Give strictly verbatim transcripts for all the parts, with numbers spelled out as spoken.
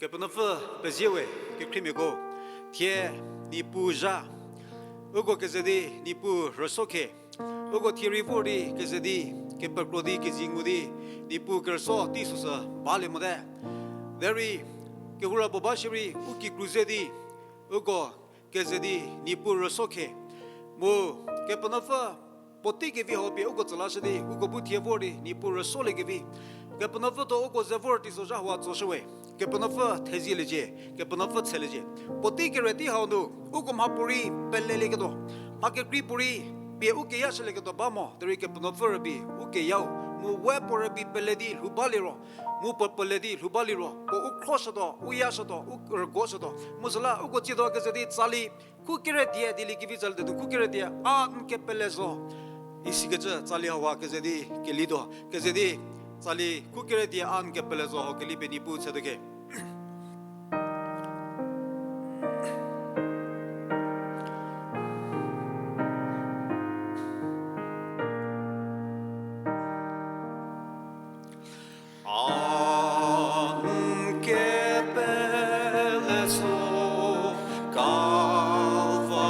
Kepenuopfü pezie we, kekhriemiako, thie Niepuu zha, uko keze di Niepuu rüso khe, uko thie rei vor di keze di, kepekro di kezi ngu di, Niepuu kerüso tei süsü balie mote. Derei, kehou ra puo ba shierei u kikru ze di, uko keze di Niepuu rüso khe. Mu Kepenuopfü puotei kevi hau pie uko tsülashü di, uko bu thie vor di Niepuu rüsoliekevi. Kepenuopfü tuo uko ze vor tei sozha hau tsoshü we. Kepenuopfü thezieliecie, Kepenuopfü tsheliecie. Puotei kere tei hau nu, uko mhapuorei pelelieketuo, mha kekrei puorei pie u keyashülieketuo ba mo, derei Kepenuopfü rübei u keyau, mu we puo rübei pele di lhou balie ro, mu puo pele di lhou balie ro, puo u khroshütuo, u yashütuo, u rügoshütuo. Mu süla uko tsiedo keze di tsali, khu kere die di liekevi tsali de nu khu kere die a n kepele zo. Isikecü tsali hau keze di kelituo, keze di tsali khu kere die a n kepele zo hau keli pie Niepuu tshetuo khe. A n kepele zo, Kalvari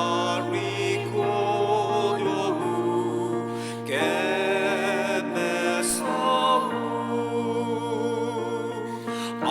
kuoyo hu kemesa hu. A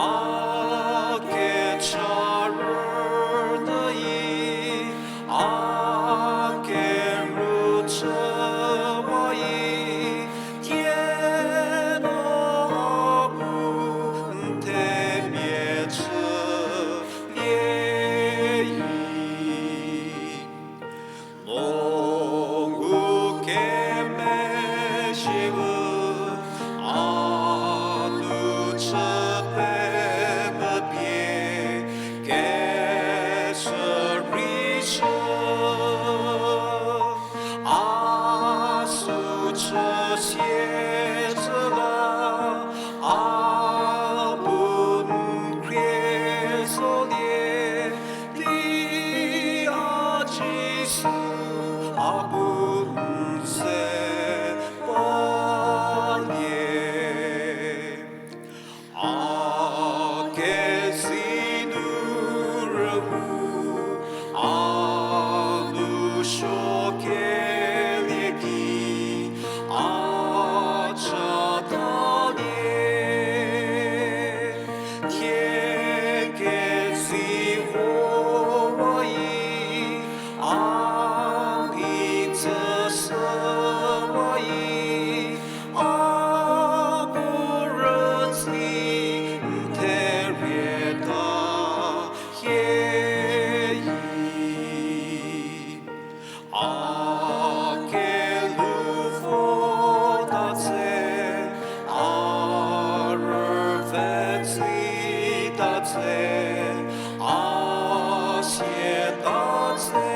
Sita tse, a sieta tse,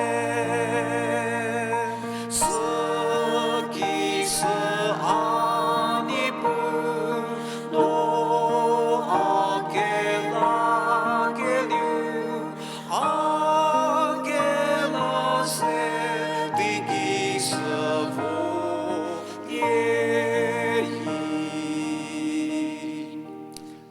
süki sü a Niepuu, no a kela keliu, a kela se di ki sü vo die yi.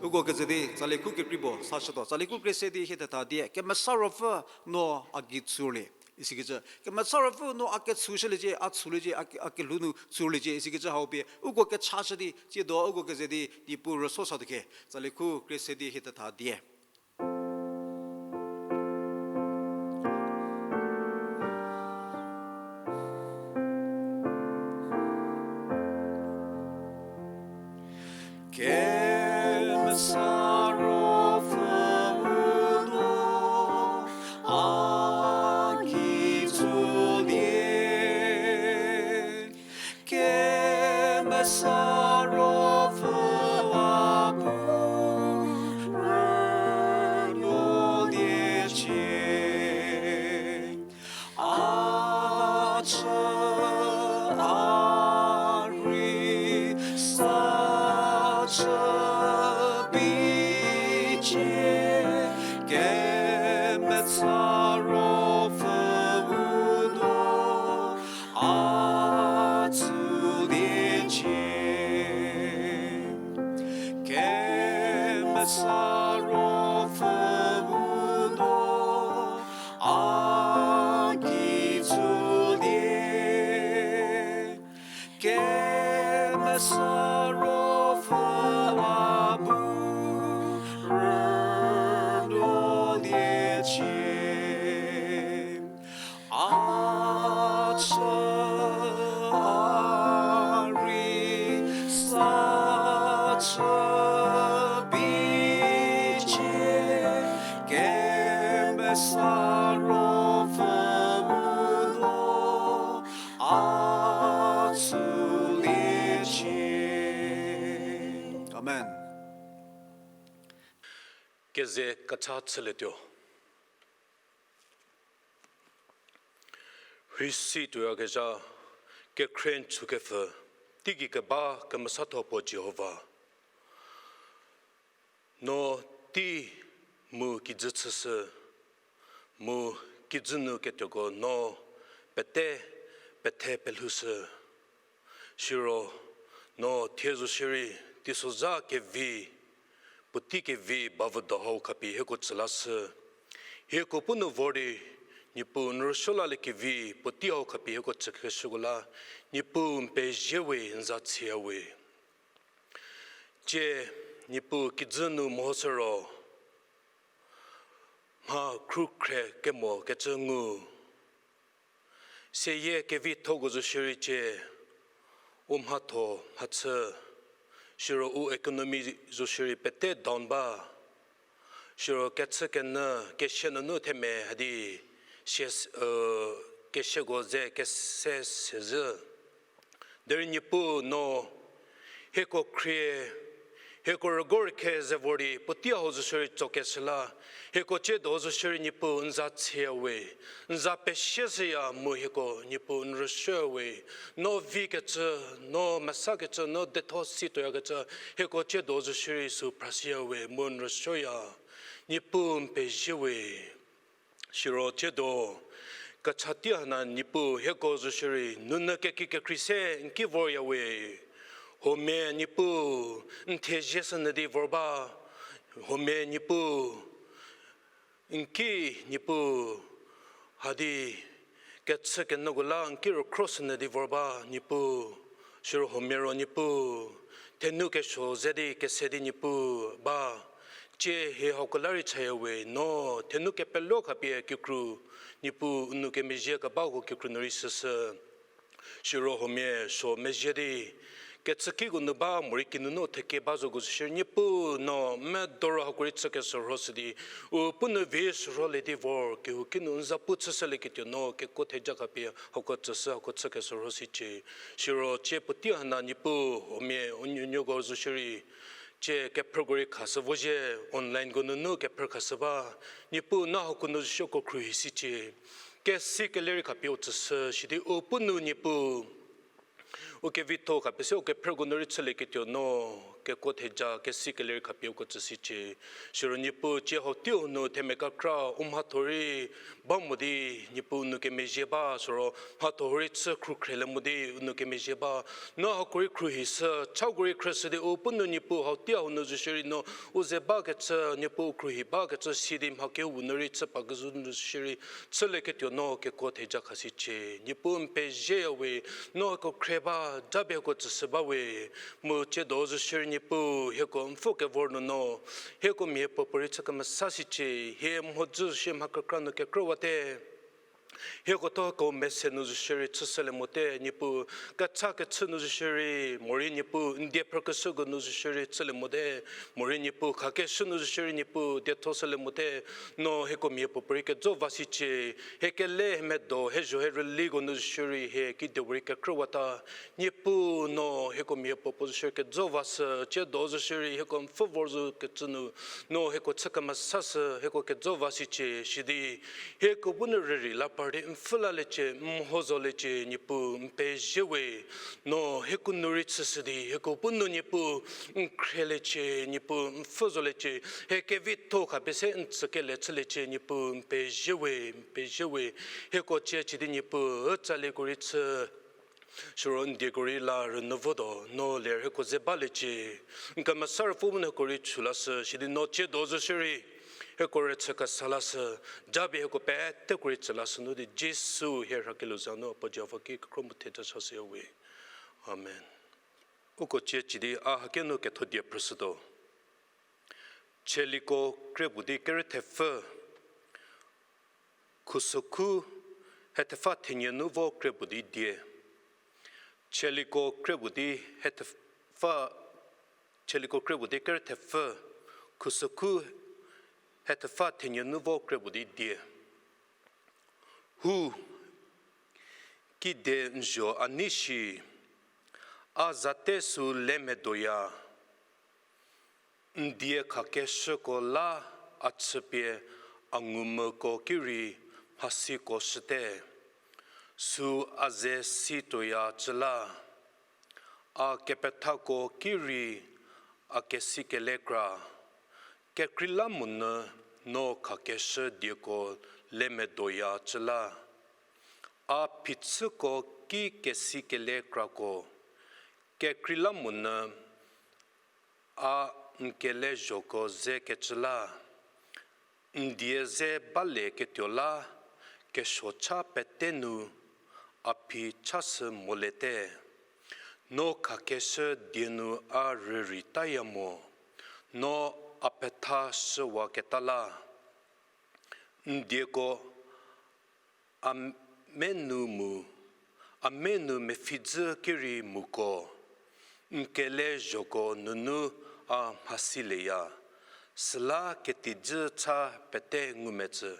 Uko keze di, tsali khu kekreipuo sashütuo, tsali khu krie se di hie thetha die, Kemesa Ruopfü no a gei tsurlie. Isikecü, Kemesa Ruopfü no a ketsushüliecie, a tsuliecie, a ke-, a kelhou nu tsurliecie, isikecü hau pie, uko kechashü di, tsiedo uko keze di, Niepuu rüso satuo khe, tsali khu krie se di hie thetha die. Kemesa Ruopfü no a gei tsulie. Kemesa Ruopfü a bu rünuoliecie. A chü, a rei, sa chü bicie, Kemesa Ruopfü no a tsuliecie. Kemesa Ruopfü no a gei tsulie. Kemesa Ruopfü a bu rünuoliecie. A chü, a rei, sa chü bicie, Kemesa Ruopfü no a tsuliecie. Amen. Keze kecha chülietuo. Rhei si tuoyakezha, kekhrie n chükepfü, teigei keba kemesatho puo Jihova. No tei mu kijü chüshü, mu kijü nu ketuoko no pete pethe pelhoushü. Siro no thie zo shierei teisozha kevi, puotei kevi bavüdo hau khapie hieko tsü lashü. Hieko puo nu vor di, Niepuu n rüsuo laliekevi puotei hau khapie hieko tsükeshüko la, Niepuu n pezie we, n za tshia we. Tsie, Niepuu kijü nu mehoshü ro, mha khrukhre kemo kecü ngu. Seyie kevithoko zo shierei tsie, u mhatho mhachü, siro u economy zo shierei pete down ba. Siro kechükenyü kesia nunu themia hadi, sie, kesiako ze kese sezhü. Derei Niepuu no, hieko khrie, hieko rügorkhe ze vor di puotei hau zo shierei tsokeshü la, hieko tsiedo zo shierei Niepuu n za tshia we, n za pesieshüya mu hieko Niepuu n rüsuo we, no vikecü, no mesakecü, no detho si tuoyakecü, hieko tsiedo zo shierei sü phrashüya we mu n rüsuoya, Niepuu n pezie we. Siro tsiedo, kecha tei hana Niepuu hieko zo shierei, nounyü keki kekhrie se n ki vorya we. Huomia Niepuu, n thezie shünyü di vor ba. Huomia Niepuu, n ki Niepuu, hadi kechükenyüko la n ki rükhro shünyü di vor ba Niepuu. Siro huomia ro Niepuu, thenu kesuo ze di kese di Niepuu ba. Tsie hie hako la rei chaya we no, thenu kepelo khapie kikru, Niepuu n nou kemezhie kebako kikru nu rei shüshü. Siro huomia suo mezhie di, kechükiko nu ba morei kinunu thekie ba zoko zo shierei Niepuu no, medoro hako rei chükeshürhoshü di, u puo nu vi shürholie di vor, kehouki nu n za pu chüshülieketuo no, kekuo theja khapie hako tsüshü hako chükeshürho sicie. Siro tsie puotei hana Niepuu, huomia u nuonuoko zo shierei, Cie kephrüko rei khashü vo zhie, online ko nunu kephrü khashü ba. Niepuu, no hako nu zo shierei uko khruohi sicie. Kesi kelerei khapie u tsüshü, sidi u pu nu Niepuu, u kevitho khapie se u kephrüko nu rei chülieketuo no, kekuo theja kesi kelerei khapie uko tsüshücie. Siro Niepuu, cie hau teiu nu themia kekra u mhatho rei ba mo di, Niepuu, u nou kemezhie ba, siro mhatho rei chü khrukhrelie mo di u nou kemezhie ba. No hako rei khruohishü, chako rei khrüshü di u pu nu Niepuu, hau teiu nu zo shierei no u ze bakecü, Niepuu, u khruohi bakecü sidi mha kehou nu rei chü pa kezhü nu zo shierei chülieketuo no kekuo theja khashücie. Niepuu, n pezhieya we, no hieko khrie ba, japie hieko tsüshü ba we. Mu tsiedo zo shierei Niepuu, hieko n pfü kevor nu no hieko mia puopuorei chü kemesashücie. Hie mhodzü zo shie mha kekra nu kekrüwate. Hieko thuo hieko mese nu zo shierei chüshülie mote, Niepuu, kecha kechü nu zo shierei, morei Niepuu, n die phrükeshüko nu zo shierei chülie mote, morei Niepuu, khakeshü nu zo shierei Niepuu, diethoshülie mote. No hieko mia puopuorei kejo vashücie. Hie kele, hie medo, hie zho, hie rüliko nu zo shierei hie kedipuorei kekrüwata. Niepuu, no hieko mia puopuo zo shierei kejo vashü, tsiedo zo shierei hieko n pfü vor zo kecü nu, no hieko chü kemesashü, hieko kejo vashücie, sidi hieko bu nu rürei la par di n pfhü laliecie, n mho zoliecie, Niepuu, n pezhie we. No hieko nu rei chüshü di hieko bu nu Niepuu, n khrieliecie, Niepuu, n pfhü zoliecie. Hie kevitho khapie se n tsükele chüliecie, Niepuu, n pezhie we, n pezhie we. Hieko cie chü di Niepuu, u tsalieko rei chü siro n dieko rei la rünyü votuo, no ler hieko ze baliecie. N Kemesa Ruopfü bu nu hieko rei chü lashü, sidi no tsiedo zo shierei hieko rüchü kesa lashü, japie hieko peteko rei tsü lashü nu di Jisu hie rhakelieu za nu puo Jihova ki kekhro mu theja chashüya we. Amen. Uko cie chü di a haki nu ketho die phrüshütuo. Tsaliko krie puo di kerü thepfü, khusokhu hethepfü thenie nu vo krie puo di die. Tsaliko krie puo di hethepfü, Tsaliko krie puo di kerü thepfü, khusokhu hethepfü thenie nu vo krie puo di die. Hu, kide n zho a nei shi, a zate sü lemedoya. N die khakeshüko la a chüpie a ngumvüko ki rei mhasiko shüte, sü a ze si tuoya cü la. A kepethako ki rei a kesi kelekra, kekreilamonyü no khakeshü dieko lemedoya cü la. A phichüko ki kesi kelekrako, kekreilamonyü a n kelezhoko ze kecü la. N die ze balieketuo la kesuo cha pete nu a phi chashü molete. No khakeshü die nu a rüreitaya mo, no a petha shüwaketa la. N dieko a menu mu, a menu mepfhüdzü ki rei muko, n kelezhoko nunu a mhasilieya, süla ketijü cha pete ngumetsü.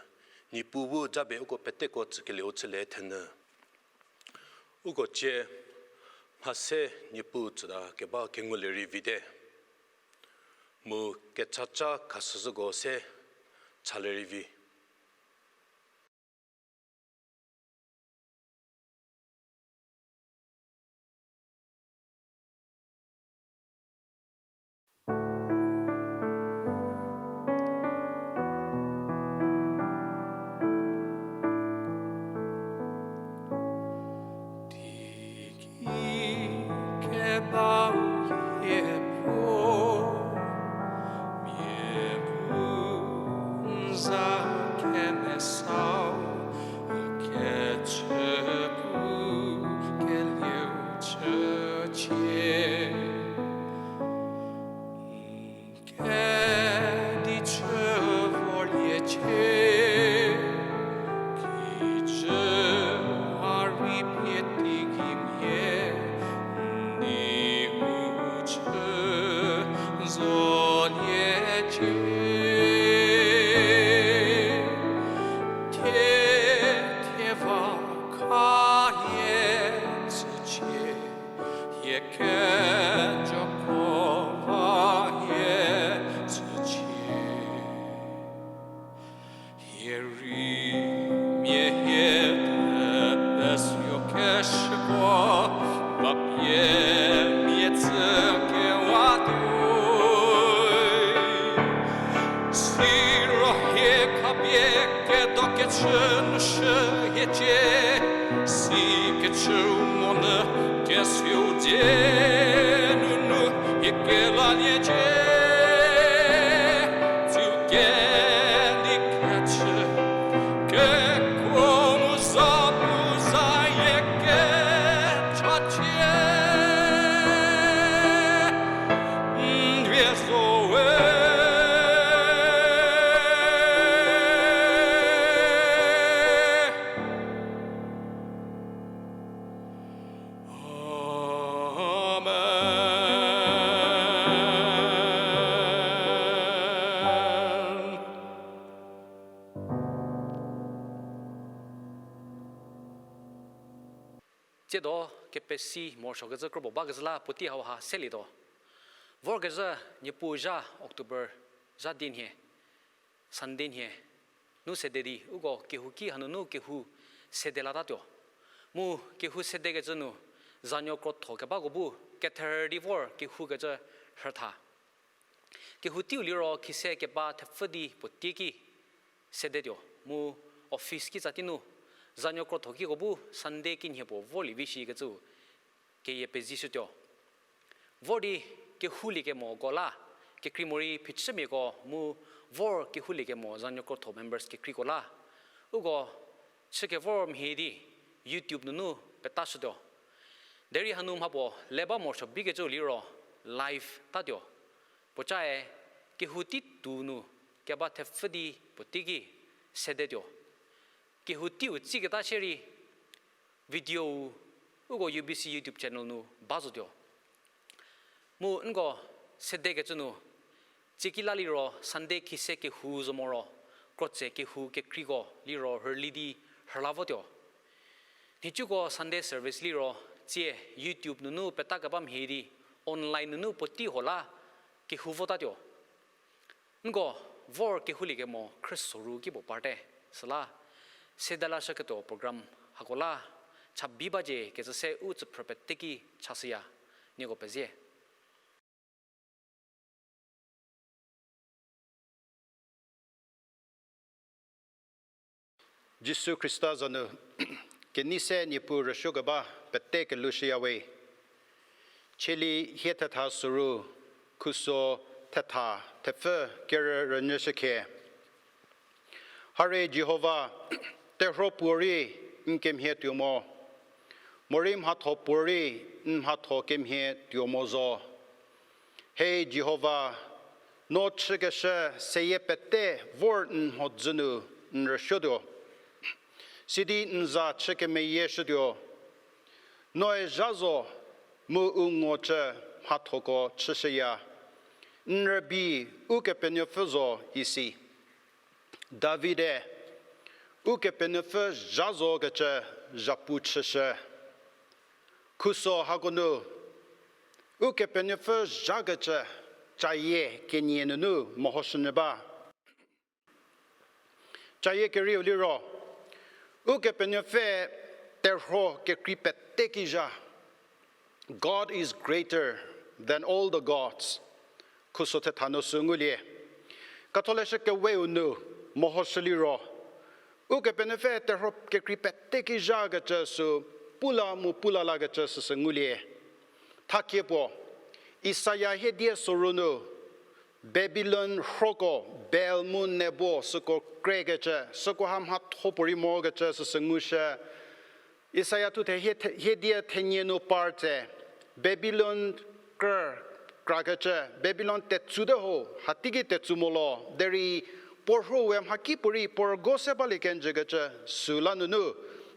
Niepuu bu japie uko peteko tsükelieu chülie thenyü. Uko cie mhase Niepuu tsüta keba kengulie rei vite. Mu kechaca khashüzhüko se chalie rei vi. Kebau hie puo, mia bu n za kemesau, kechü pu kelieu chücie. Kedi chü vorliecie, kijü a rei pie teigei mhie, n di u chü zoliecie. Thie, thie va khahie tsücie. Hie kejoko va hie Siro hie khapie kedo kechü nu shü hiecie, si kechü monyü kesiu die nunu hie kelaliecie, tsiu kedi kechü kekuo mu zapu zayie kechacie. N vie zowe. Amen. Tsiedo kepesi morosuokecü kropuo bakezhü la puotei hauha selietuo. Vorkezhü Niepuu zha October zha di nhie, Sunday nhie, nu sede di uko kehouki hanunu kehou sede latatuo. Mu kehou sedekecü nu zanuo krotho kebako bu ketherü di vor kehoukecü rhütha. Kehou teiu liro khise keba thepfü di puotei ki sedetuo, mu office kitsa tei nu zanuo krotho kiko bu Sunday kinhie puo vorlie vi shikecüu keyie pezishütuo. Vor di kehouliekemoko la, kekrei morei phichümiako mu vor kehouliekemo zanuo krotho members kekreiko la, uko chü kevor mhie di YouTube nunu petashütuo. Derei hanu mhapuo le ba morosuo bikecüu liro live tatuo. Puocae kehou teiu nu keba thepfü di puotei ki sedetuo. Kehou teiu tsiketa shierei video-u uko U B C YouTube channel nu ba zotuo. Mu nko sedekecü nu, tsieki la liro Sunday khise kehou zo moro, krotse kehou kekreiko liro rüli di rhüla votuo. Nhicuko Sunday service liro tsie YouTube nunu petakeba mhie di online nunu puotei ho la kehou votatuo. Nko vor kehouliekemo khrüsoru kipuo parte, süla sede lashüketuo program hako la chabi bacie kecü se u tsüphrü pete ki chashüya, nieko pezie. Jisu Khrista za nu, kenei se Niepuu rüsuokeba pete kelushüya we. Cheli hie thetha süru, khuso thetha thepfü kerü rünyüshükhe. Hare Jihova, terhuo puorei n kemhie tuo mo, morei mhatho puorei n mhatho kemhie tuo mo zo. He Jihova, no chükeshü seyie pete vor n mhodzü nu n rüsuotuo. Sidi n za chü kemeyieshütuo. Noe zha zo mu u ngo cü mhathoko chüshüya. N rübei Ukepenuopfü zo isi. Davide, Ukepenuopfü zha zo kecü zhapu chüshü. Khuso hako nu, Ukepenuopfü zhakecü cayie kenie nunu mehoshünyü ba. Cayie kerieu liro, Ukepenuopfü terhuo kekrei pete ki zha. God is greater than all the gods. Khuso thetha nu sü ngulie. Ketholeshü Keweu nu mehoshü liro, Ukepenuopfü terhuo kekrei pete ki zhakecü sü pula mu pula lakecü süsü ngulie. Thakie puo, Isaia hiedie soru nu, Babilon rhuoko, Bel mu Nebo süko krekecü, süko ha mhatho puorei mokecü süsü ngushü. Isaia thuthe hie the-, hiedie thenie nu par tse, Babilon krü krakecü, Babilon tetsu te ho, hateiki tetsu mo lo, derei puo rhuo we mhakipuorei puo rügo se balie kenjükecü, süla nunu,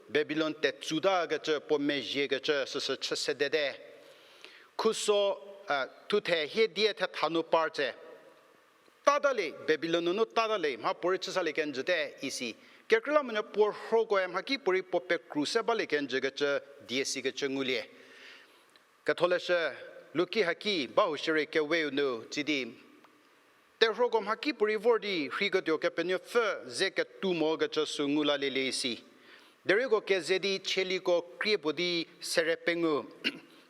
Babilon tetsu takecü, puo mezhiekecü, süsü chü sedete. Khuso, a, thuthe hiedie thetha nu par tse, tata le, Babilon nunu tata le, mhapuorei chü salie kenjüte isi. Kekreilamonyü puo rhuokoe mhakipuorei puo pekru se balie kenjükecü, die sikecü ngulie. Ketholeshü Luki haki bahou shierei Keweu nu tsidi, terhuoko mhakipuorei vor di rheiketuo Kepenuopfü ze ketou mokecü sü ngu lalielie isi. Derei uko keze di Chieliko krie puo di sere pengou,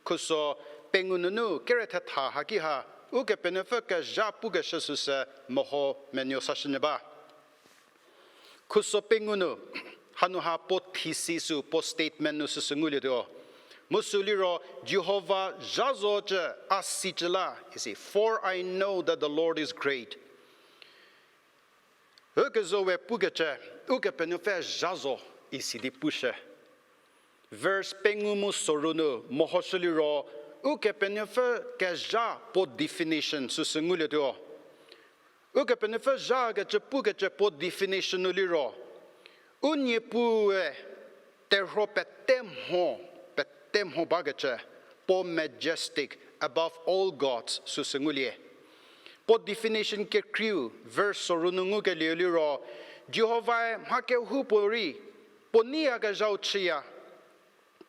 khuso pengou nunu kere thetha haki ha Ukepenuopfü kezha pukeshü süsü meho menuo sashünyü ba. Khuso pengou nu, hanu ha puo thesis sü, puo statement nu süsü ngulietuo. Mu sü liro, Jihova zha zocü a sicü la, isi, For I know that the Lord is great. Ükezo we pukecü, Ukepenuopfü zha zo, isi di pushü. Verse pengou mu soru nu mehoshü liro, Ukepenuopfü kezha puo definition süsü ngulietuo. Ukepenuopfü zhakecü pukecü puo definition nu liro, u Niepuu terhuo pete mho, pete mho bakecü, puo majestic, above all gods süsü ngulie. Puo definition kekreiu, verse soru nu ngukelieu liro, Jihovae mha kehoupuorei puo neiyakezhau chüya,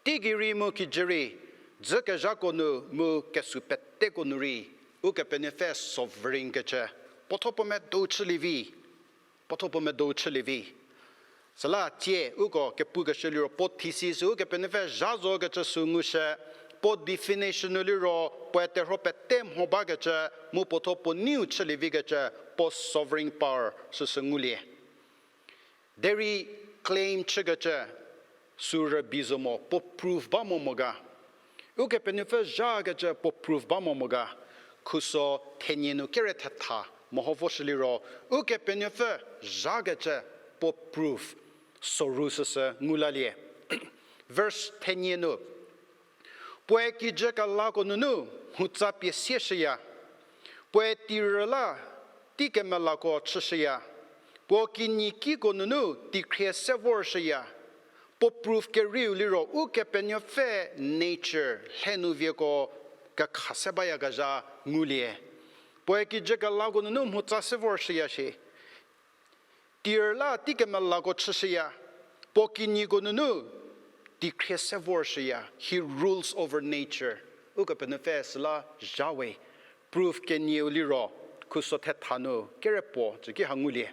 teigei rei mu kijü rei, dzükezhako nu mu kesü peteko nu rei, Ukepenuopfü sovereign kecü, puothuo puo medou chülie vi, puothuo puo medou chülie vi. Süla tsie uko kepukeshü liro puo thesis sü Ukepenuopfü zha zokecü sü ngushü, puo definition nu liro puoe terhuo pete mho bakecü, mu puothuo puo neiu chülie vikecü, puo sovereign power süsü ngulie. Derei claim chükecü sü rübei zo mo, puo proof ba mo mo ga. Ukepenuopfü zhakecü puo proof ba mo mo ga. Khuso thenie nu kere thetha meho voshü liro, Ukepenuopfü zhakecü puo proof soru süsü ngu lalie. Verse thenie nu, puoe kijü kelako nunu mhutsa pie sieshüya, puoe teirü la tei kemelako chüshüya, puo kinyi kiko nunu teikhrie se vorshüya. Puo proof kerieu liro Ukepenuopfü nature lhenu vieko kekha se bayakezha ngulie. Puoe kijü kelako nunu mhutsa se vorshüya shie. Teirü la tei kemelako chüshüya, puo kinyiko nunu teikhrie se vorshüya. He rules over nature. Ukepenuopfü süla zha we. Proof kenieu liro, khuso thetha nu kere puo tsüki ha ngulie.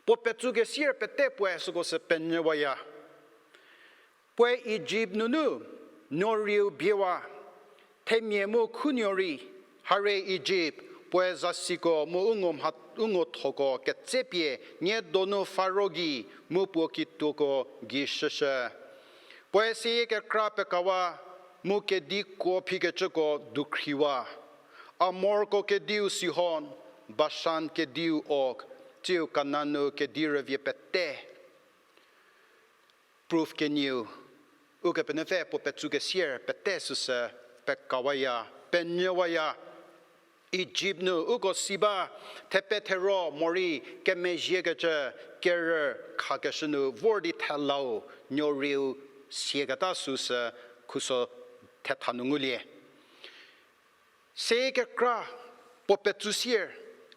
Puo petsu kesier pete puoe süko sü penyüwaya. Puoe Ijipt nunu nuorieu biewa, themia mu khunuo rei, hare Ijipt, puoe zasiko mu u ngo mha-, u ngothoko ketsepie nie donu Faro gei mu puo kituoko gei shüshü. Puoe seyie kekra pekawa, mu kedi kuo phikecüko dukhriwa. Amorko kediu Sihon, Bashan kediu Og, tsiu Kanan nu kedi rüvie pete. Proof kenieu, Ukepenuopfü puo petsu kesier pete süsü pekawaya, penyüwaya. Ijipt nu uko si ba, thepe thero morei kemezhiekecü kerü khakeshü nu vor di thelau nuorieu siaketa süsü khuso thetha nu ngulie. Seyie kekra puo petsu sier,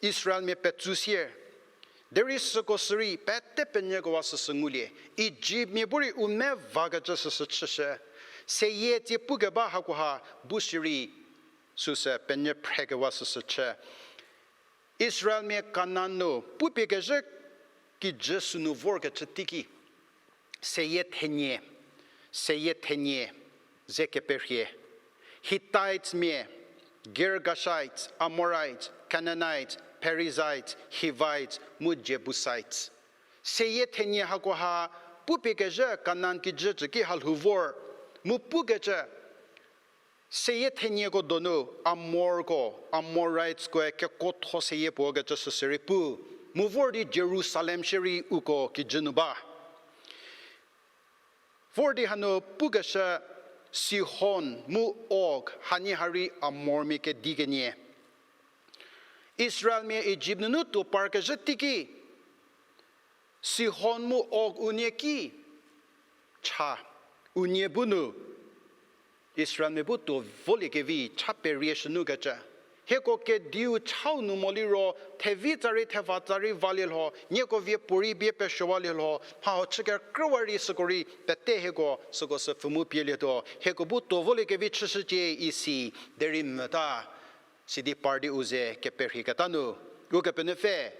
Israelmia petsu sier. Derei süko sürei pete penyükewa süsü ngulie. Ijiptmia bu rei u mevakecü süsü chüshü. Seyie tsie pukeba hakoha bu shierei süsü penyü phrekewa süsü chü. Israelmia Kanan nu pupie kezhü kijü sünu vorkecü teiki. Seyie thenie, seyie thenie, ze keperhie. Hittitesmia, Girgashites, Amorites, Canaanites, Perizzites, Hivites, mu Jebusites. Seyie thenie hakoha pupie kezhü Kanan kijü tsüki ha lhou vor, mu pukecü, seyie thenieko donu Amorko, Amoriteskoe kekuotho seyie puo kecü süsü rei pu, mu vor di Jerusalem shierei uko kijü nu ba. Vor di hanu pukeshü Sihon mu Og hanie ha rei Amormia kedi kenie. Israelmia Ijipt nunu tuo parkezhü teiki, Sihon mu Og unie ki cha, unie bu nu Israelmia bu tuo voliekevi cha perie shünukecü. Hieko kediu chau nu mo liro, thevi tsa rei theva tsa rei valie lho, nieko vie puorei bie pesuowalie lho, mhaho chü kekrüwa rei süko rei pete hieko süko sü pfhü mu pielietuo, hieko bu tuo voliekevi chüshücie isi, derei mvüta. Sidi par di u ze keperhieketa nu, Ukepenuopfü,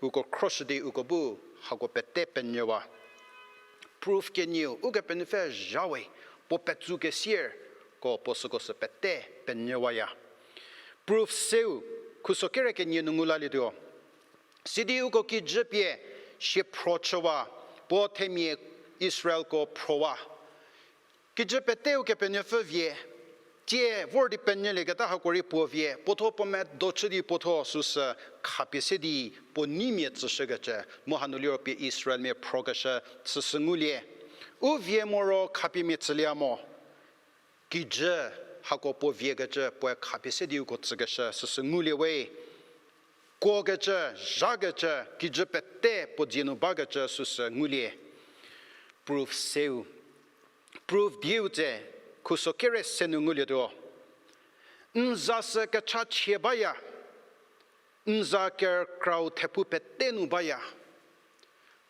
uko khroshü di uko bu, hako pete penyüwa. Proof kenieu, Ukepenuopfü zha we, puo petsu kesier, ko puo süko sü pete penyüwaya. Proof seu, khuso kere kenie nu ngu lalietuo. Sidi uko kijü pie shiephro chüwa, puo themia Israelko phrowa. Kijü pete Ukepenuopfü vie, tie vor di penyülieketa hako rei puo vie, puotho puo medo chü di puotho süsü khapie se di puo neimia tsüshükecü, mu hanu liro pie Israelmia phrokeshü süsü ngulie. U vie moro khapiemia tsülie mo. Kijü hako puo viekecü puoe khapie se di uko tsükeshü süsü ngulie we. Kuokecü, zhakecü, kijü pete puo dzie nu bakecü süsü ngulie. Proof seu. Proof dieu tse, khuso kere se nu ngulietuo. N za sü kechachie baya. N za kerkrau thephu pete nu baya.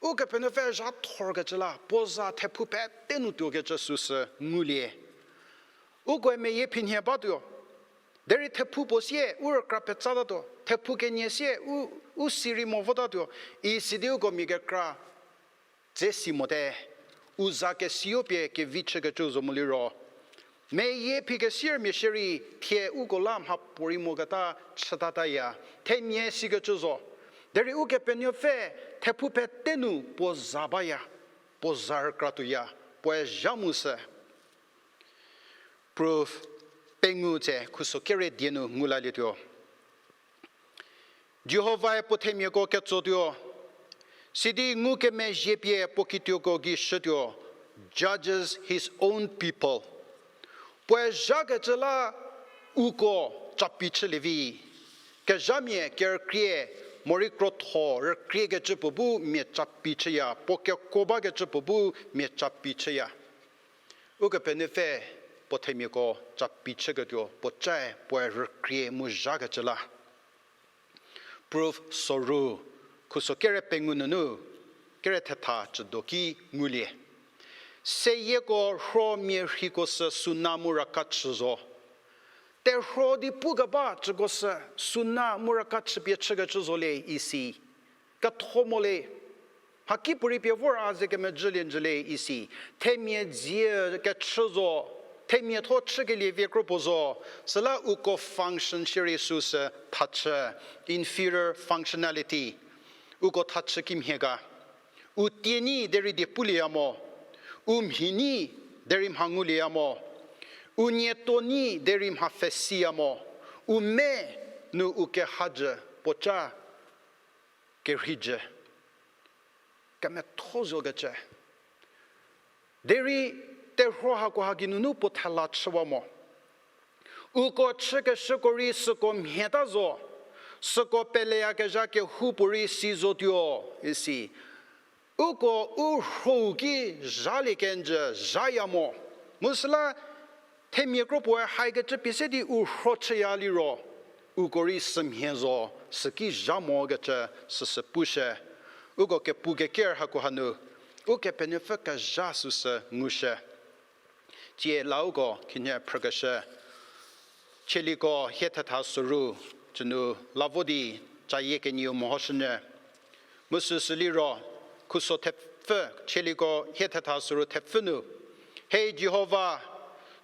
Ukepenuopfü zha thorkecü la puo za thephu pete nu tuokecü süsü ngulie. Ukoe meyie phinhie batuo. Derei thephu puo sie u rükra petsatatuo, thephu kenie sie u, u si rei mo votatuo, isidi uko mia kekra dze si mote, u za kesiyo pie kevi chükecü zo moliro. Meyie phi kesiermia shierei thie uko la mhapuorei moketa chütataya, themia sikecü zo. Derei Ukepenuopfü thephu pete nu puo za baya, puo za rükratuoya, puoe zha mu sü. Proof pengou tse khuso kere die nu ngu lalietuo. Jihovae puo themiako ketsotuo, sidi ngukemezhie pie puo kituoko gei shütuo, judges his own people. Puoe zhakecü la uko capi chülie vi. Kezhamia kerükrie, morei krotho rükriekecü puo bu mia capi chüya, puo kekuo bakecü puo bu mia capi chüya. Ukepenuopfü puo themiako capi chüketuo puo cae puoe rükrie mu zhakecü la. Proof soru, khuso kere pengou nunu, kere thetha chüdo ki ngulie. Seyieko rho mia rhiko sü suna mu raka chü zo. Terhuo di pukeba cüko sü suna mu raka chüpie chükecü zo le isi. Ketho mo le. Mhakipuorei pie vor a ze kemejülie njü le isi. Themia dzie kechü zo. Themia tho chükelie vie kro puo zo. Süla uko function shierei süsü thachü. Inferior functionality. Uko thachü kimhie ga. U tie nyi derei die pulieya mo. U mhi nyi derei mha ngulieya mo. U nieto nyi derei mha pfhesiya mo. U me nu u kehajü puoca kerhijü. Kemetho zokecü. Derei terhuo hakoha geinunu puo thela chüwa mo. Uko chükeshüko rei süko mhieta zo, süko peleyakezha kehoupuorei si zotuo, isi. Uko u rhou ki zhalie kenjü zhaya mo. Mu süla themia kro puoe haikecü pie se di u rho chüya liro, uko rei sümhie zo, süki zha mokecü süsü pushü. Uko kepu keker hakoha nu, Ukepenuopfü kezha süsü ngushü. Tsie la uko khinhie phrükeshü. Chieliko hie thetha soru, cünu la vo di cayie kenieu mehoshünyü. Mu süsü liro, khuso thepfü, Chieliko hie thetha soru thepfü nu. He Jihova,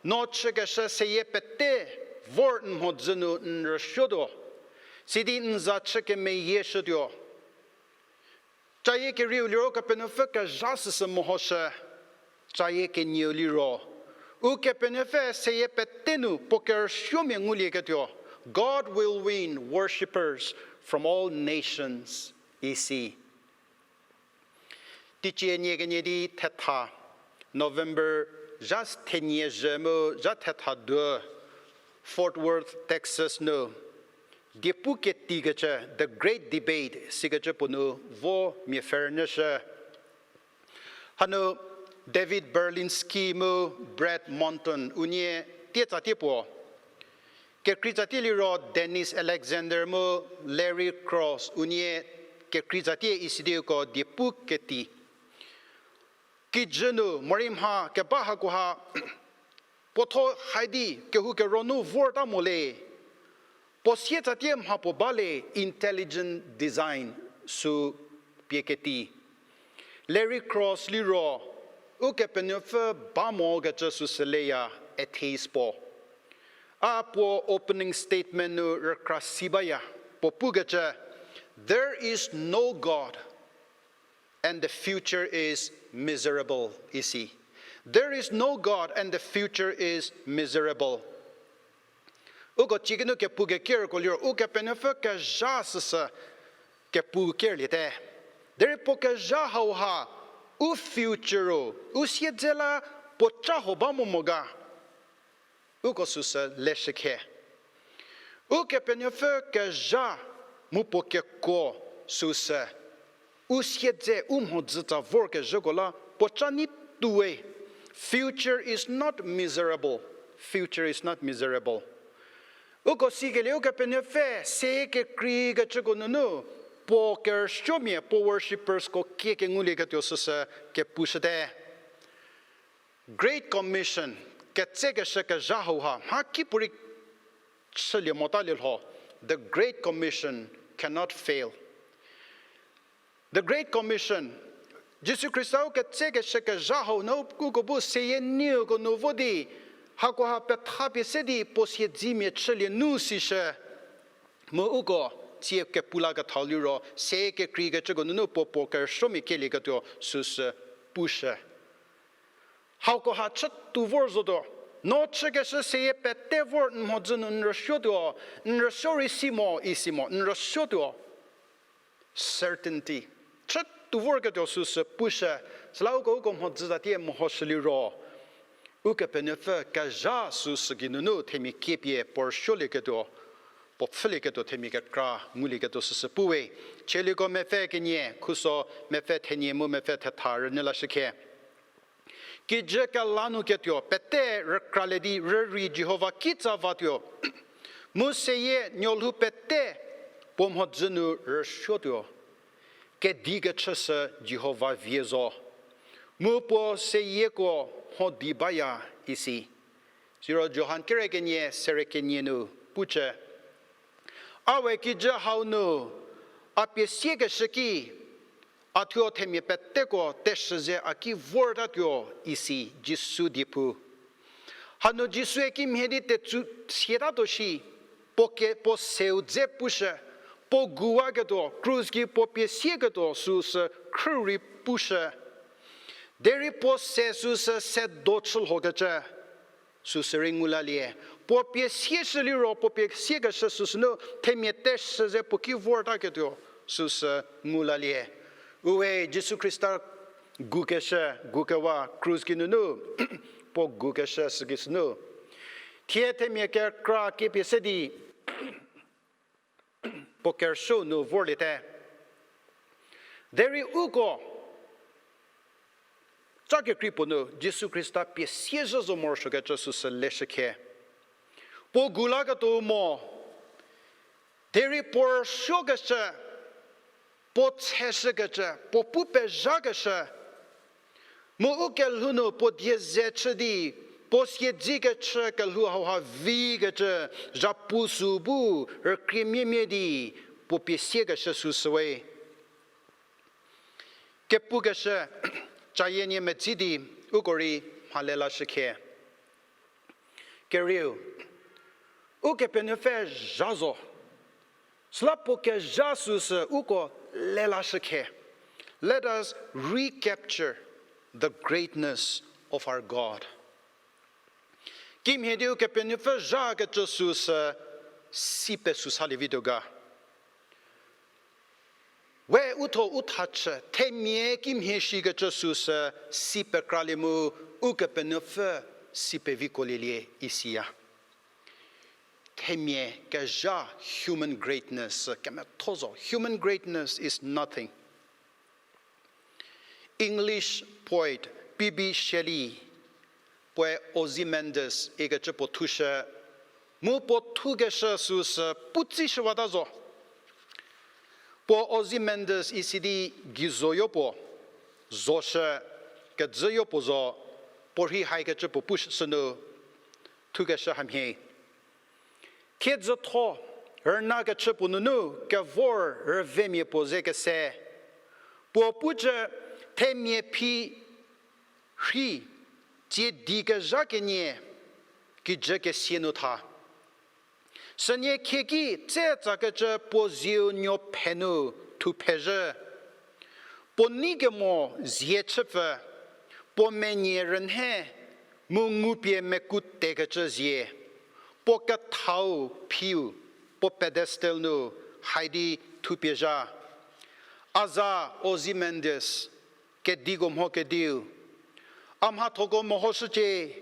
no chükeshü seyie pete vor n mhodzü nu n rüsuotuo. Sidi n za chü kemeyieshütuo. Cayie kerieu liro Kepenuopfü kezha süsü mehoshü. Cayie kenieu liro, Ukepenuopfü seyie pete nu puo kerüsuomia ngulieketuo. God will win worshippers from all nations, isi. Teicie nie kenie di thetha, November zha thenie zhü mu zha thetha du, Fort Worth, Texas nu, diepu ketikecü, The Great Debate, sikecü puo nu vo mia pfhe rünyüshü. Hanu David Berlinski mu Brad Moulton unie tietsatie puo. Kekreitsatie liro Dennis Alexander mu Larry Cross unie kekreitsatie isidi uko diepu keti. Kijü nu morei mha keba hakoha, puotho hai di kehou keronu vorta mo le. Puo sietsatie mha puo ba le, intelligent design sü pie keti. Larry Cross liro, Ukepenuopfü ba mokecü süsü leya, atheist puo. A puo opening statement nu rükra si baya, puo pukecü, There is no God and the future is miserable, isi. There is no God and the future is miserable. Uko chikinu kepu kekerko liro, Ukepenuopfü kezha süsü kepu kerliete. Derei puo kezha hauha, u future-u, u siedze la puo ca ho ba mo mo ga. Uko süsü leshükhe. Ukepenuopfü kezha mu puo kekuo süsü, u siedze u mhodzü tsa vorkezhüko la puo ca nei tuowe. Future is not miserable. Future is not miserable. Uko sikelie Ukepenuopfü seyie kekreikecüko nunu, puo kerüsuomia, puo worshippersko kie kengulieketuo süsü kepushüte. Great Commission, ketsekeshü kezha hauha, mha kipuorei chülie mota lielho, the Great Commission cannot fail. The Great Commission, Jisu Khrista-u ketsekeshü kezha hau nu uko bu seyie nieko nu vo di, hakoha petha pie se di puo siedzemia chülie nu sishü. Mu uko tsie kepu la kethau liro, seyie kekreikecüko nunu puo puo kerüsuomia kielieketuo süsü pushü. Hakoha chütuo vor zotuo, no chükeshü seyie pete vor n mhodzü nu n rüsuotuo, n rüsuo rei si mo, isi mo, n rüsuotuo. Certainty. Chütuo vorketuo süsü pushü, süla uko uko mhodzü zatie mehoshü liro, Ukepenuopfü kezha süsü geinunu themia kiepie puo rüsuolieketuo, puo pfhülieketuo themia kekra ngulieketuo süsü puwe. Chieliko mepfü kenie, khuso mepfü thenie mu mepfü thetha rünyü lashükhe. Kijü kela nu ketuo pete rükralie di rürei Jihova kitsa vatuo. Mu seyie nuolhou pete puo mhodzü nu rüsuotuo. Kedi kechü sü Jihova vie zo. Mu puo seyieko mho di baya isi. Siro Johan kere kenie sere kenie nu pucü, A we kijü hau nu a pie siekeshü ki, a thuo themia peteko teshü ze a ki vortatuo isi Jisu die pu. Hanu Jisue kimhie di tetsu siatatuo shi, puo ke, puo seu dze pushü, puo guwaketuo, krus gei puo pie sieketuo süsü khrü rei pushü. Derei puo se süsü se do chülhokecü süsü rei ngu lalie. Puo pie sieshü liro, puo pie siekeshü süsü nu themia teshü ze puo ki vortaketuo süsü ngu lalie. Uwe Jisu Khrista gukeshü, gukewa krus geinunu, puo gukeshü süki sünu, thie themia kekra kepie se di puo kerüsuo nu vorliete. Derei uko ca kekrei puo nu Jisu Khrista pie siezhü zo morosuokecü süsü leshükhe. Puo gu laketuo mo, derei puo rüsuokeshü, puo tsheshükecü, puo pu pezhakeshü, mu u kelhou nu puo die ze chü di, puo siedzekechü kelhou hauha vikecü, zhapu sü bu rükriemiemie di, puo pie siekeshü süsüwe. Kepukeshü, cayie nie medzi di, uko rei mhale lashükhe. Kerieu, Ukepenuopfü zha zo. Süla puo kezha süsü uko le lashükhe. Let us recapture the greatness of our God. Kimhie di Ukepenuopfü zhakecü süsü si pesuo salie vituo ga. We uthuo u thachü, themia kimhie shikecü süsü si pekralie mu Ukepenuopfü si peviko lielie isiya. Themia kezha human greatness kemetho zo. Human greatness is nothing. English poet P B Shelley, puoe Ozymandias ikecü puo thushü, mu puo thukeshü süsü putsishüwata zo. Puo Ozymandias isi di geizoyo puo, zoshü, kedzüyo puo zo, puo rhi haikecü puo pushü sünu, thukeshü hamhie. Thiedzütho, rüna kechü puo nunu kevor rüvemia puo ze kese. Puo pucü themia phi rhi, tsie di kezha kenie, kijü kesie nu tha. Sünie khieki tse tsakecü puo zieu nuophe nu thuphezhü. Puo nei kemo zie chüpfü, puo menie rünhe mu ngupie meku tekecü zie, puo kethau phiu, puo pedestal nu haidi thupie zha. A za Ozymandias, kediko mho kediu. A mhathoko mehoshücie,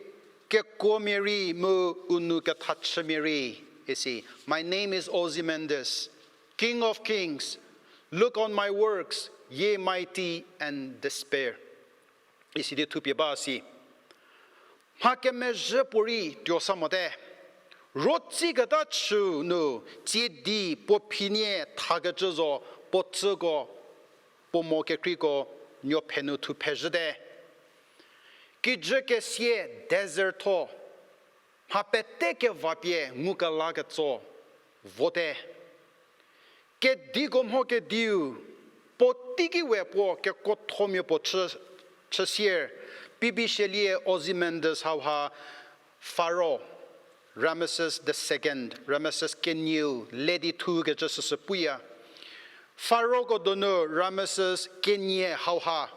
kekuomia rei mu u nou kethachümia rei, isi. My name is Ozymandias, King of Kings. Look on my works, ye mighty and despair. Isi di thupie ba si. Mha kemezhü puorei tuo sa mote. Rotsiketa chü nu tsie di puo phinie thakecü zo puo tsüko puo mo kekreiko nuophe nu thuphezhüte. Kijü kesie desert tho, mha pete kevapie ngukelaketso vote. Kediko mho kediu, puo teiki we puo kekuothomia puo chü, chüsier, P B Shelley-e Ozymandias hauha Pharaoh, Ramesses the second, Ramesses kenieu, le di thukecü süsü puya. Pharaohko donu Ramesses kenie hauha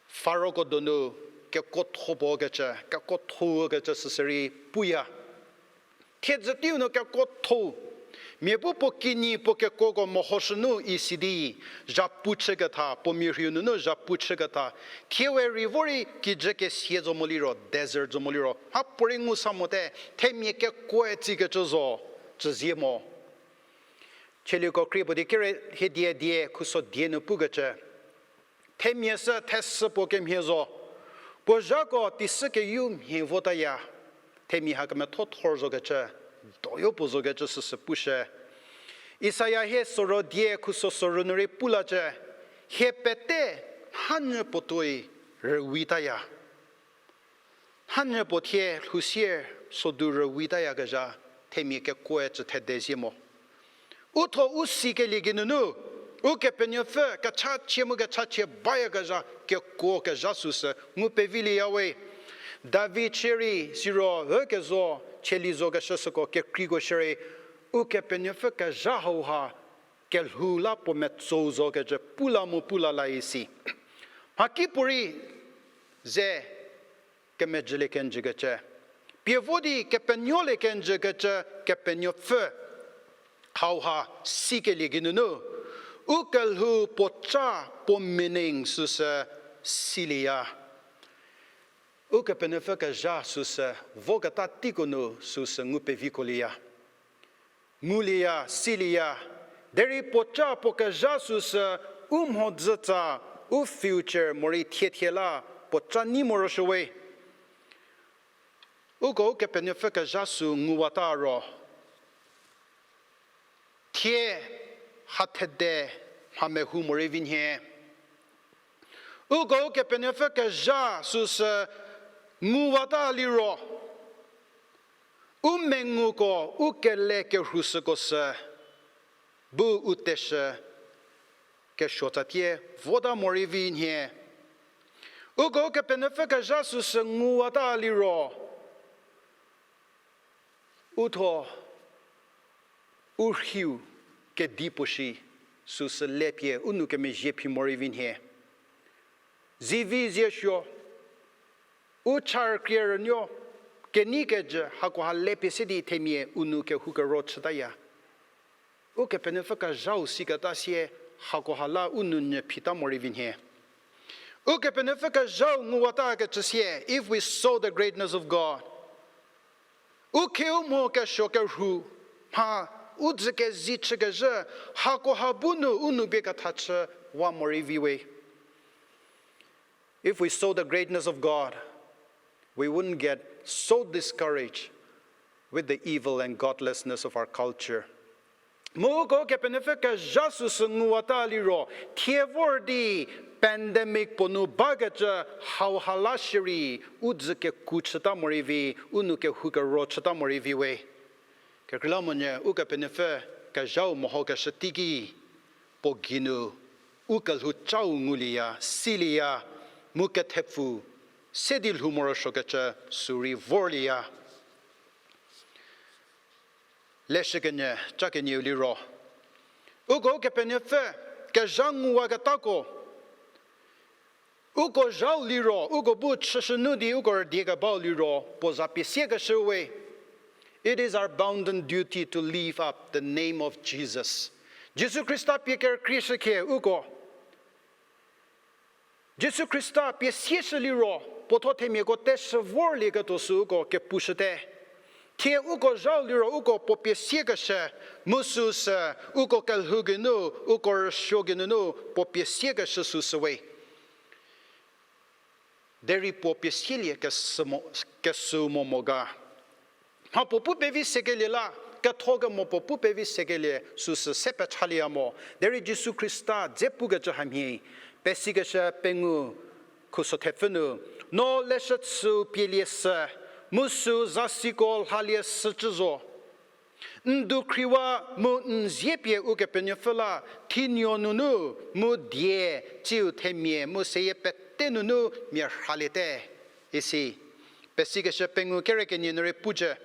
Pharaohko donu kekuotho puo kecü, kekuotho kecü süsü rei puya. Thiedzü teiu nu kekuotho. Mia bu puo kinyi puo kekuoko mehoshü nu isi di, zhapu chüketha, puo mia rhiu nunu zhapu chüketha. Thie we rei vo rei kijü kesie zo mo liro, desert zo mo liro, mhapuorei ngu sa mote, themia kekuoe tsikecü zo, cüzie mo. Chieliko krie puo di kere hie die die khuso die nu pukecü. Themia sü thesü puo kemhie zo. Puo zhako teisü keyu mhie votaya. Themia ha kemetho thor zokecü, doyo puo zokecü süsü pushü. Isaia hie soro die khuso soro nu rei pulacü, hie pete nhanyü puo tuoi rüwitaya. Nhanyü puo thie lhousie sodu rüwitayakezha themia kekuoe cü thedezie mo. U tho u sikelie geinunu, Ukepenuopfü kechachie mu kechachie bayakezha kekuo kezha süsü ngu pevilieya we. David shierei siro ükezo chielie zokeshü süko kekreiko shierei, Ukepenuopfü kezha hauha kelhou la puo metsou zokecü pula mu pula la isi. Mhakipuorei ze kemejülie kenjükecü, pie vo di kepenuolie kenjükecü Kepenuopfü hauha sikelie geinunu, u kelhou puoca puo meaning süsü silieya. Ukepenuopfü kezha süsü voketa teiko nu süsü ngu pevikolieya. Ngulieya, silieya, derei puoca puo kezha süsü u mhodzütsa, u future morei thiethie la puoca nei morosuo we. Uko Ukepenuopfü kezha sü nguwata ro, thie hathede mha mehou morei vi nhie. Uko Ukepenuopfü kezha süsü nguwata liro, u menguko u kele kerhu süko sü bu u teshü kesuotsatie vota morei vi nhie. Uko Ukepenuopfü kezha süsü nguwata liro, u tho u rhiu kedipuo shi süsü lepie u nou kemezhie phi morei vi nhie. Zivi ziesuo, u cha rükrie rünuo, kenei kejü hakoha lepie se di themia u nou kehou kero chütaya. Ukepenuopfü kezhau siketa sie hakoha la u nou nyü phita morei vi nhie. Ukepenuopfü kezhau nguwata kecü sie, if we saw the greatness of God, u khieu mho kesuo kerhu, mha u dzü kezi chükezhü, hakoha bu nu u nou bie ketha chü wa morei vi we. If we saw the greatness of God, we wouldn't get so discouraged with the evil and godlessness of our culture. Mu uko Kepenuopfü kezha süsü nguwata liro, thie vor di pandemic puo nu bakecü hauha la shierei u dzü keku chüta morei vi, u nou kehou kero chüta morei vi we. Kekreilamonyü Ukepenuopfü kezhau mehokeshü teiki, puo geinu u kelhou chau ngulieya, silieya, mu kethepfu se di lhou morosuokecü sü rei vorlieya. leshükenyü, ca kenieu liro, uko Ukepenuopfü kezha nguwaketako, uko zhau liro, uko bu chüshünu di uko rüdiekebau liro, puo za pie siekeshü we. It is our bounden duty to lift up the name of Jesus. Jisu Khrista pie kerükrieshükhie uko Jisu Khrista pie sieshü liro, puo thuo themiako teshü vorlieketuo süu uko kepushüte. Thie uko zhau liro uko puo pie siekeshü, mu süu sü uko kelhou geinu, uko rüsuo geinunu puo pie siekeshü süu sü we. Derei puo pie sielie kesü mo, kesüu mo mo ga. Mha puo pu pevi sekelie la, ketho kemo puo pu pevi sekelie süsü se pechalieya mo. Derei Jisu Khrista dze pukecü hamhie, Pesikeshü pengou khuso thepfü nu, no leshü chüu pielie sü, mu süu zasiko lhalie shücü zo. N dukhriwa mu n zie pie Ukepenuopfü la thinuo nunu mu die, tsiu themia mu seyie pete nunu mia rhaliete, isi. Pesikeshü pengou kere kenie nu rei pucü,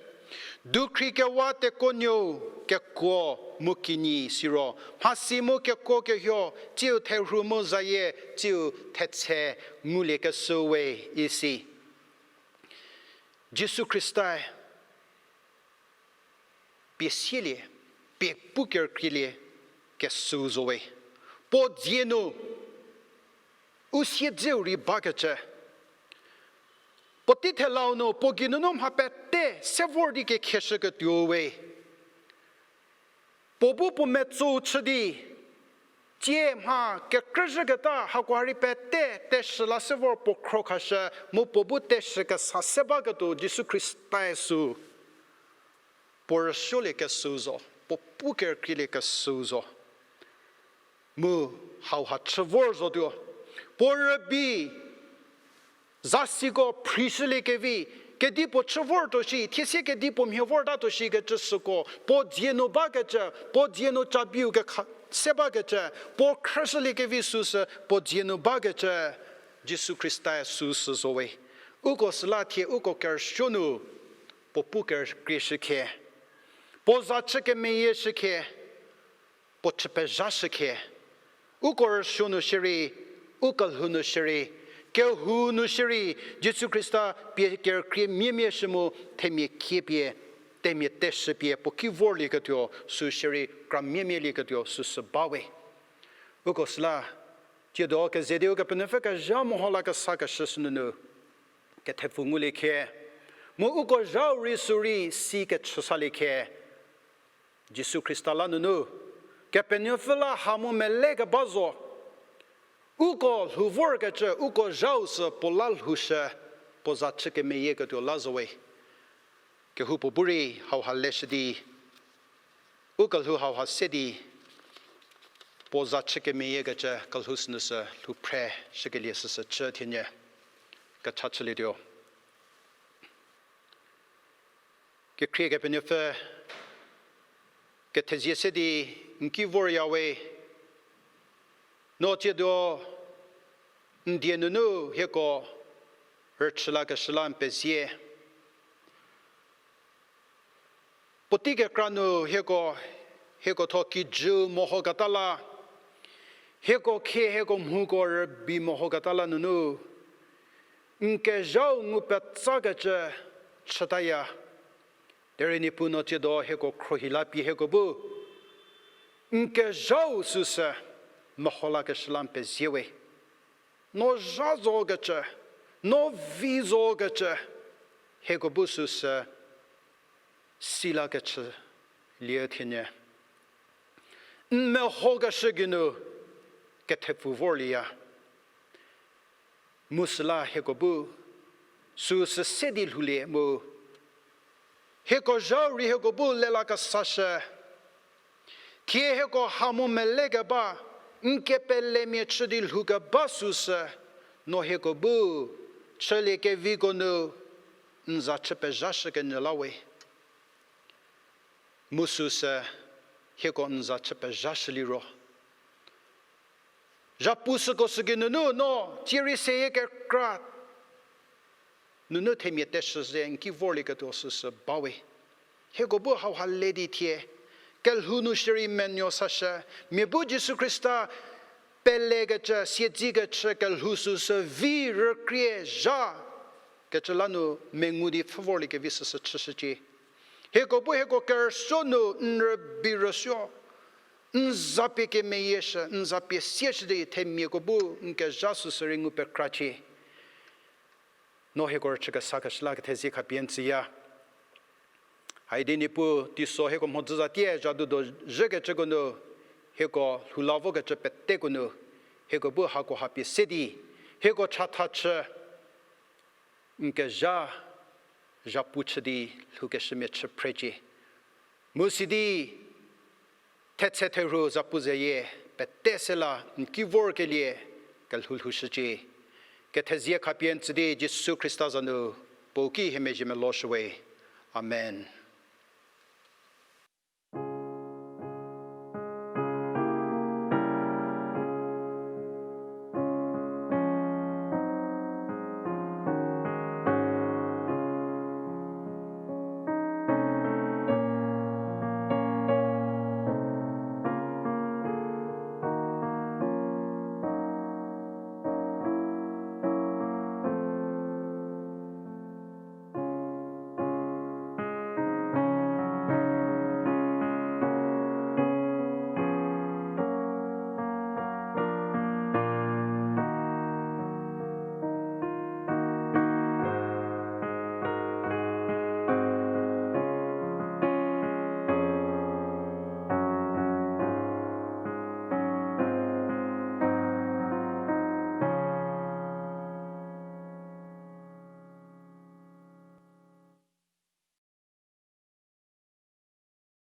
dukhri kewa tekuonuou kekuo mu kinyi siro, mhasi mu kekuo kehuo, tsiu therhu mu zayie, tsiu thetse nguliekeshü we, isi. Jisu Khrista pie sielie, pie pu kerükielie kesüu zo we. Puo dzie nu u siedzeu rei bakecü, puotei thelau nu puo geinunu mha pete se vor di kekheshüketuo we. Puo bu puo metsou chü di, tsie mha kekrüzhüketa hakoha rei pete teshü la se vor puo khro khashü, mu puo bu teshü kesa se baketuo Jisu Khrista-e süu, puo rüsuolie kesüu zo, puo pu kerükielie kesüu zo. Mu hauha chü vor zotuo, puo rübei zasiko phrishüliekevi, kedipuo chü vortuo shi, thiesie kedipuo mhie vortatuo shikecü süko, puo dzie nu bakecü, puo dzie nu cabiu kekha se bakecü, puo khrüshüliekevi süsü puo dzie nu bakecü, Jisu Khrista-e süsü zo we. Uko süla thie uko kerüsuo nu puo pu kerükrieshükhie, puo za chü kemeyieshükhie, puo chü pezhashükhie, uko rüsuo nu shierei, u kelhou nu shierei, kehou nu shierei, Jisu Khrista pie kerükrie miemieshü mu themia kie pie, themia teshü pie puo ki vorlieketuo süu shierei, kra miemielieketuo süsü ba we. Uko süla, tsiedo keze di Ukepenuopfü kezha meho la kesakeshü sünunu kethepfu ngulie khie, mu uko zhau rei sü rei si kechüsalie khie, Jisu Khrista la nunu, Kepenuopfü la ha mu mele keba zo, uko lhou vorkecü uko zhau sü puo la lhoushü, puo za chü kemeyieketuo la zo we. Kehoupuo bu rei hauha leshü di, u kelhou hauha se di, puo za chü kemeyiekecü kelhou sünu sü lhou phre shükelie süsü chü thienyü kecha chülietuo. Kekhrie Kepenuopfü, kethezie se di n ki vorya we, no tsiedo n die nunu hieko rüchü lakeshü la n pezie. Puotei kekra nu hieko, hieko thuo kijü mehoketa la, hieko khie hieko mhuko rübei mehoketa la nunu, n kezhau ngu petsakecü chütaya. Derei Niepuu no tsiedo hieko khruohi la pie hieko bu n kezhau süsü meho lakeshü la n pezie we. No zha zokecü, no vi zokecü, hieko bu süsü si lakecü lie thienyü n mehokeshü geinu kethepfu vorlieya. Mu süla hieko bu süsü se di lhoulie mu hieko zhau rei hieko bu lelakesashü. Thie hieko ha mu mele keba, n kepelemia chü di lhoukeba süsü, no hieko bu chülie keviko nu n za chü pezhashü kenyü la we. Mu süsü hieko n za chü pezhashü liro, zhapu süko süki nunu no tsie rei seyie kekra nunu themia teshü ze n ki vorlieketuo süsü ba we. Hieko bu hauha le di thie, kelhou nu shierei menuo sashü, mia bu Jisu Khrista pelekecü, siedzekecü kelhou süsü vi rükrie zha kecü la nu mengu di pfhü vorliekevi süsü chüshücie. Hieko bu hieko kerüsuo nu n rübei rüsuo, n za pie kemeyieshü, n za pie sieshü di themiako bu n kezha süsü rei ngu pekracie. No hieko rüchü kesa keshü la kethezie khapie n tsüya. Haidi Niepuu, teiso hieko mhodzü za tie zha dudo zhükecüko nu, hieko lhou la vokecü peteko nu, hieko bu hako ha pie se di, hieko chatha chü, n kezha zhapu chü di lhoukeshümia chü phrecie. Mu sidi, thetse therhu zapu zeyie, pete se la n ki vorkelie kelhou lhoushücie. Kethezie khapie n tsü di Jisu Khrista za nu, puo ki hie mezhie meloshüwe. Amen.